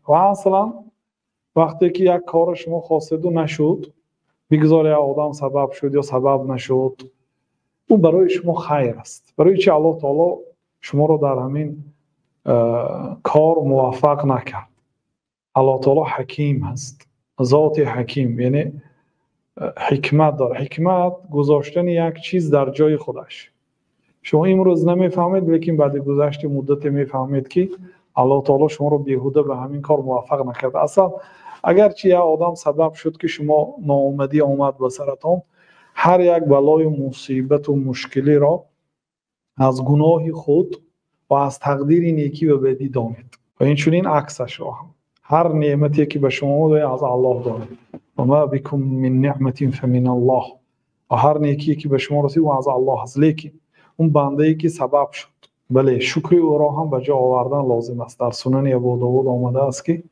Ва аслан вақте ки як корро шумо хостеду нашуд, бигзор як одам сабаб шуд ё сабаб нашуд, ӯ барои шумо хайр аст. Барои чи Аллоҳ таоло шуморо дар ҳамин кор муваффақ накард? Аллоҳ таоло ҳаким аст, зоти ҳаким, яъне ҳикмат дорад. Ҳикмат гузоштани як чиз дар ҷои худаш. Шумо имрӯз намефаҳмед, лекин баъди гузашти муддате мефаҳмед, ки Аллоҳ таоло шуморо беҳуда ба ҳамин кор муваффақ накард. Аслан агарчи як одам сабаб шуд, ки шумо ноомадӣ омад ба саратон, ҳар як балою мусибату мушкилиро аз гуноҳи худ ва аз тақдири некӣ ва бадӣ донед ва инчунин аксашро ҳам. Ҳар неъмате ки ба шумо омад, аз Аллоҳ донед. Ва ма бикум мин ниъматин фаминаллоҳ. Ва ҳар некие ки ба шумо расид, ӯ аз Аллоҳ аст. Лекин он бандае ки сабаб шуд, бале, шукри ӯро ҳам ба ҷо овардан лозим аст. Дар Сунани Абу Довуд омадааст, ки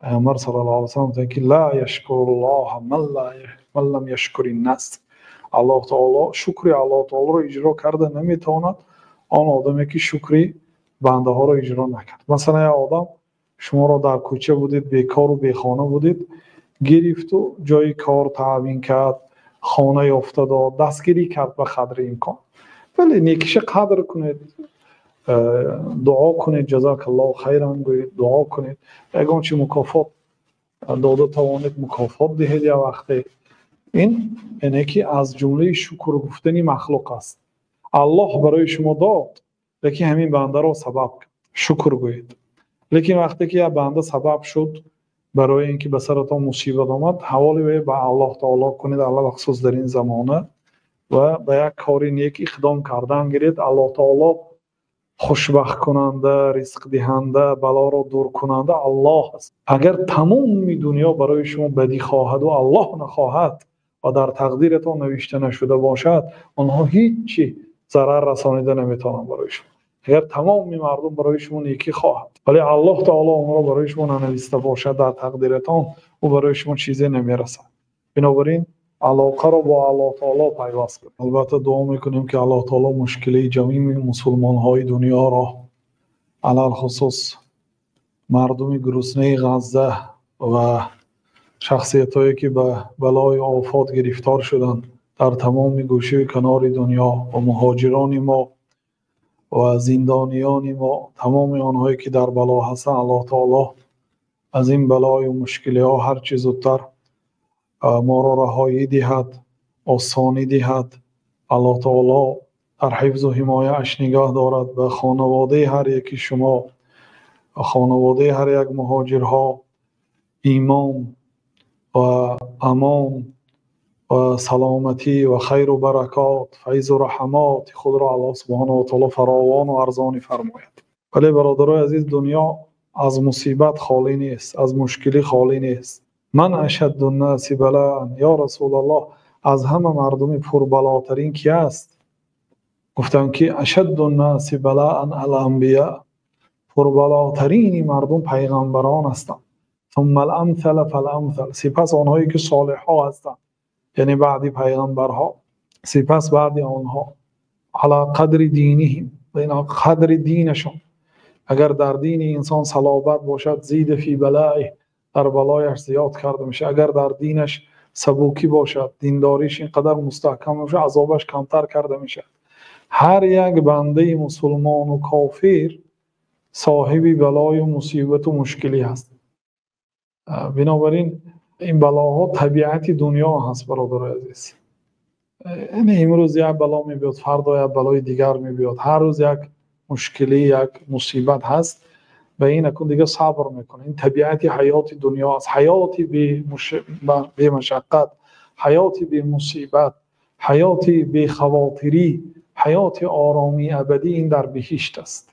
Паёмбар саллаллоҳу алайҳи васаллам гуфтанд, ки ла яшкуруллоҳа ман лам яшкури ннас. Аллоҳ таоло шукри Аллоҳ таолоро иҷро карда наметавонад он одаме ки шукри бандаҳоро иҷро накард. Масалан, як одам шуморо дар кӯча будед, бекору бехона будед, гирифту ҷои кор таъмин кард, хона ёфта дод, дастгирӣ кард ба қадри имкон. Бале, некиша қадр кунед, дуо кунед, ҷазакаллоҳу хайран гӯед, дуо кунед. Ягон чи мукофот дода тавонед, мукофот диҳед як вақте. Ин яъне ки аз ҷумлаи шукр гуфтани махлуқ аст. Аллоҳ барои шумо дод, лекин ҳамин бандаро сабаб кард, шукр гӯед. Лекин вақте ки як банда сабаб шуд барои ин ки ба саратон мусибат омад, ҳаволи вай ба Аллоҳ таоло кунед, алалхусус дар ин замона, ва ба як кори нек иқдом кардан гиред. Аллоҳ таоло хушбахткунанда, ризқдиҳанда, балоро дуркунанда Аллоҳ аст. Агар тамоми дунё барои шумо бадӣ хоҳаду Аллоҳ нахоҳад ва дар тақдиратон навишта нашуда бошад, онҳо ҳеҷ чи зарар расонида наметавонанд барои шумо. Агар тамоми мардум барои шумо некӣ хоҳад, вале Аллоҳ таоло онро барои шумо нанависта бошад дар тақдиратон, ӯ барои шумо чизе намерасад. Бинобар ин алоқаро бо Аллоҳ таоло пайваст кунед. Албатта дуо мекунем, ки Аллоҳ таоло мушкилии ҷамъи мусулмонҳои дунёро, алалхусус мардуми гуруснаи Ғазза ва шахсиятҳое ки ба балои офот гирифтор шуданд дар тамоми гӯшаи канори дунё, ва муҳоҷирони мо ва зиндониёни мо, тамоми онҳое ки дар бало ҳастанд, Аллоҳ таоло аз ин балою мушкилиҳо ҳар чӣ зудтар моро раҳоӣ диҳад, осонӣ диҳад. Аллоҳ таоло дар ҳифзу ҳимояаш нигоҳ дорад ба хонаводаи ҳар яки шумо, хонаводаи ҳар як муҳоҷирҳо имон ва амон ва саломатӣ ва хайру баракот, файзу раҳмоти худро Аллоҳ субҳонаҳу ва таоло фаровону арзонӣ фармояд. Вале бародарои азиз, дунё аз мусибат холӣ нест, аз мушкилӣ холӣ нест. Ман ашадду ннаси балаан ё Расулаллоҳ, аз ҳама мардуми пурбалотарин ки аст? Гуфтанд, ки ашадду ннаси балаан ал анбия, пурбалотарини мардум пайғамбарон ҳастанд. Сумма ал амсала фал амсал, сипас онҳое ки солиҳҳо ҳастанд, яъне баъди пайғамбарҳо, сипас баъди онҳо, ала қадри диниҳим, қадри динашон. Агар дар дини инсон салобат бошад, зида фи балаиҳ, дар балояш зиёд карда мешавад. Агар дар динаш сабукӣ бошад, диндориш ин қадар мустаҳкам бошад, азобаш камтар карда мешавад. Ҳар як бандаи мусулмону кофир соҳиби балою мусибату мушкилӣ ҳаст. Бинобар ин ин балоҳо табиати дунё ҳаст, бародарои азиз. Яъне имрӯз як бало мебиёд, фардо як балои дигар мебиёд, ҳар рӯз як мушкилӣ, як мусибат ҳаст. Ба ин акун дига сабр мекунад. Ин табиати ҳаёти дунё аст. Ҳаёти бемашаққат, ҳаёти бемусибат, ҳаёти бехавотирӣ, ҳаёти оромии абадӣ ин дар биҳишт аст.